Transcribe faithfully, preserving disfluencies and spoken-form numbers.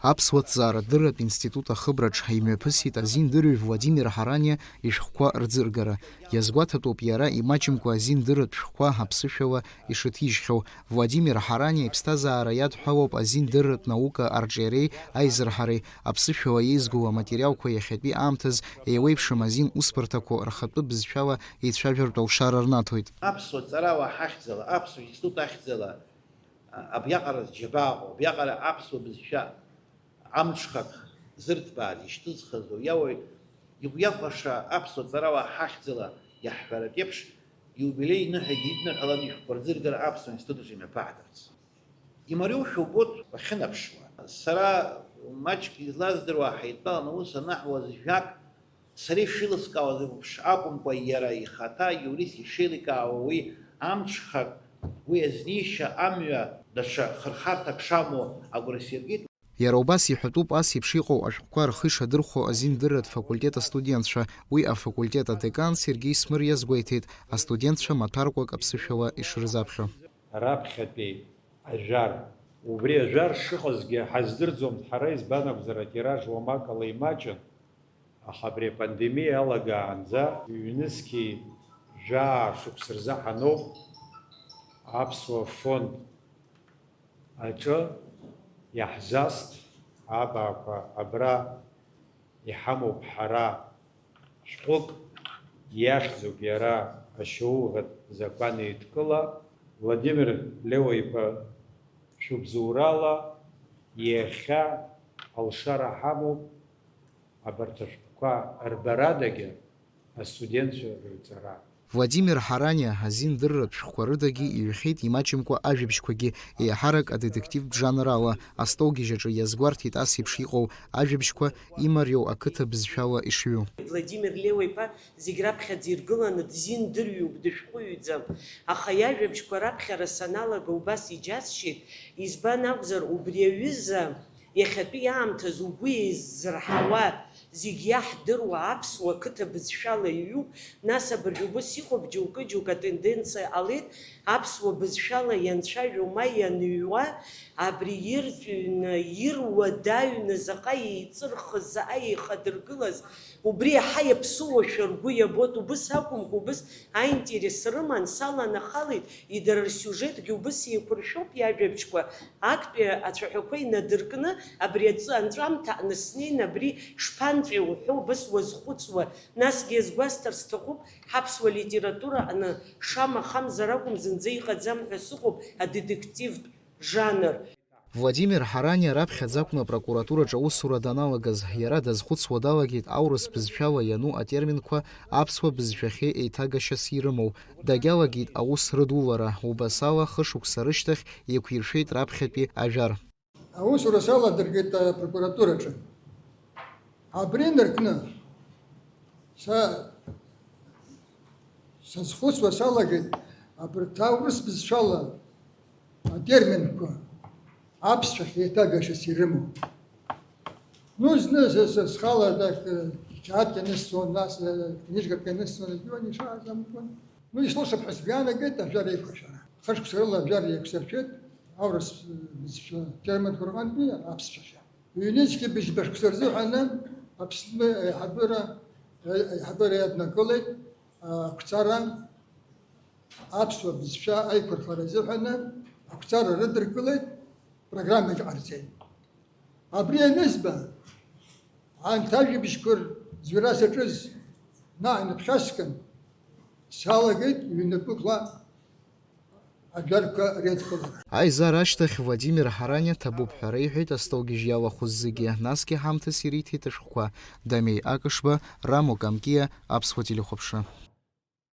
Аԥсуа ҭҵаарадырратә институт ахыбраҿ имҩаԥысит азин дырҩ Владимир Ҳараниа ишәҟәқәа рӡыргара. Иазгәаҭатәуп иара имаҷымкәа азин дырратә шәҟәқәа аԥсышәала ишыҭижьхьоу. Владимир Ҳараниа иԥсҭазаара иадҳәалоуп азин дырратә наука арҿиареи аизырҳареи, аԥсышәала еизгоу аматериалқәа иахьатәи аамҭаз еиуеиԥшым азин усбарҭақәоу рхатәы бызшәала еицәажәартә алшара рнаҭоит. Аԥсуа ҵарауаа ҳахьӡала, аԥсуа институт ахьӡала, а, абриаҟара џьабааҟоу, абриаҟара аԥсуа бызшәа амҽхак зырҭбааз, ишьҭызхыз уи ауаҩ игәы иахәаша аԥсуа ҵарауаа ҳахьӡала иаҳҳәаратә еиԥш, иубилеи ныҳәагьы идныҳәалан ишәҟәқәа рӡыргара аԥсуа институт аҿы имҩаԥаҳгарц. Имариоушәа убоит уахьынаԥшуа. Сара маҷк излаздыруа ҳаидтәаланы аус анаҳуаз жәак, сара ишилыскаауаз еиԥш акәымкәа, иара ихаҭа иурист ишеиликаауа уи амҽхак, уи азнеишьа амҩа даҽа хырхарҭак шамоу агәра сиркит. Иара убас иҳәатәуп ас еиԥш иҟоу ашәҟәқәа рхы ишадырхәо азиндырратә факультет астудентцәа. Уи афакультет адекан Сергеи Смыр иазгәеиҭеит, астудентцәа маҭәарқәак аԥсышәала ишырзаԥхьо. Раԥхьатәи ажәар. Убри ажәар шыҟазгьы ҳаздырӡом ҳара, избан акәзар, атираж уамак ала имаҷын, аха абри апандемиа алагаанӡа ҩнызқьи жәаа шықәса рзы ҳаноуп аԥсуа фонд аҿы иаҳзаст абаақәа абра иҳамоуп ҳара. Шәҟәык иахьӡуп иара ашьоуӷатә закәанеидкыла. Владимир Леуа-иԥа шәыбзоурала иахьа алшара ҳамоуп абарҭ ашәҟәқәа рбарадагьы астудентцәа рырҵара. Владимир Ҳараниа азиндырратә шәҟәқәа рыдагьы иҩхьеит имаҷымкәа ажәабжьқәагьы, еиҳарак адетективтә жанр ала. Астолгьежь аҿы иазгәарҭеит ас еиԥш иҟоу ажәабжьқәа имариоу ақыҭа бызшәала ишҩу. Владимир Леуа-иԥа зегь раԥхьаӡа иргыланы дизиндырҩуп, дышәҟәыҩҩӡам, аха иажәабжьқәа раԥхьара саналага убас иџьасшьеит, избан акәзар, убри аҩыза иахьатәи аамҭазы угәы еиззырҳауа, зегь иаҳдыруа аԥсуа қыҭа бызшәала иҩуп, нас абыржә убыс иҟоуп, џьоукы-џьоукы атенденциа ҟалеит, аԥсуа бызшәала ианцәажәо ма ианҩуа, абри ирҵәҩны, ируадаҩны, заҟа еиҵырхыз, заҟа еихадыргылаз, убри иаҳа иаԥсыуашәа ргәы иабоит, убыс акәымкәа, убыс аинтерес рыман, саланахалеит, идара рсиужетгьы убыс еиқәыршәоуп иажәабжьқәа, актәи ацәаҳәақәа инадыркны, абри аҵы анҵәамҭа аҟны снеин, абри шԥанҵәеи уҳәо, убыс уазхәыцуа, насгьы иазгәасҭар сҭахуп, ҳаԥсуа литература аҟны шамахамзар акәым зынӡа иҟаӡам ҳәа сыҟоуп адетективтә жанр. Владимир Ҳараниа раԥхьаӡа акәын апрокуратураҿы аусура даналагаз. Иара дазхәыцуа далагеит аурыс бызшәала иану атерминқәа аԥсуа бызшәахьы еиҭагашьас ирымоу. Дагьалагеит аус рыдулара, убасала хышықәса рышьҭахь еиқәиршәеит раԥхьатәи ажәар. Аусура саладыргеит апрокуратураҿы. Абри инаркны са сазхәыцуа салагеит абарҭ аурыс бызшәала атерминқәа аԥсшәахь еиҭагашьас ирымоу. Ну, зны са, са схала, так, э, қьаадк ианысҵон, нас, э, книжкак ианысҵон, егьиуан ишааз амкәан. Ну, ислушап ҳәа сгәы иаанагеит ажәар еиқәыршәара. Хышықәса рыла ажәар еиқәсыршәеит, аурыс, э, бызшәа терминқәа рҟынтәи аԥсшәахьы. Ҩнызқьи быжьба шықәса рзыҳәаны Аԥсны аиҳабыра, аиҳабыра иаднакылеит, ақәҵара, аԥсуа бызшәа аиқәырхара азыҳәаны ақәҵара рыдыркылеит, программагьы ҟарҵеит. Абри анызба, анҭ ажәабжьқәа рӡәӡәара саҿыз наҟ иныԥхьаскын, салагеит ҩнапыкла ажәарқәа реидкылара. Аизара ашьҭахь Владимир Ҳараниа ҭабуп ҳәа реиҳәеит астолгьежь иалахәыз зегьы, насгьы ҳамҭас ириҭеит ашәҟәқәа Дамеи Акышба, Рамо Камкиа, Аԥсуа телехәаԥшра.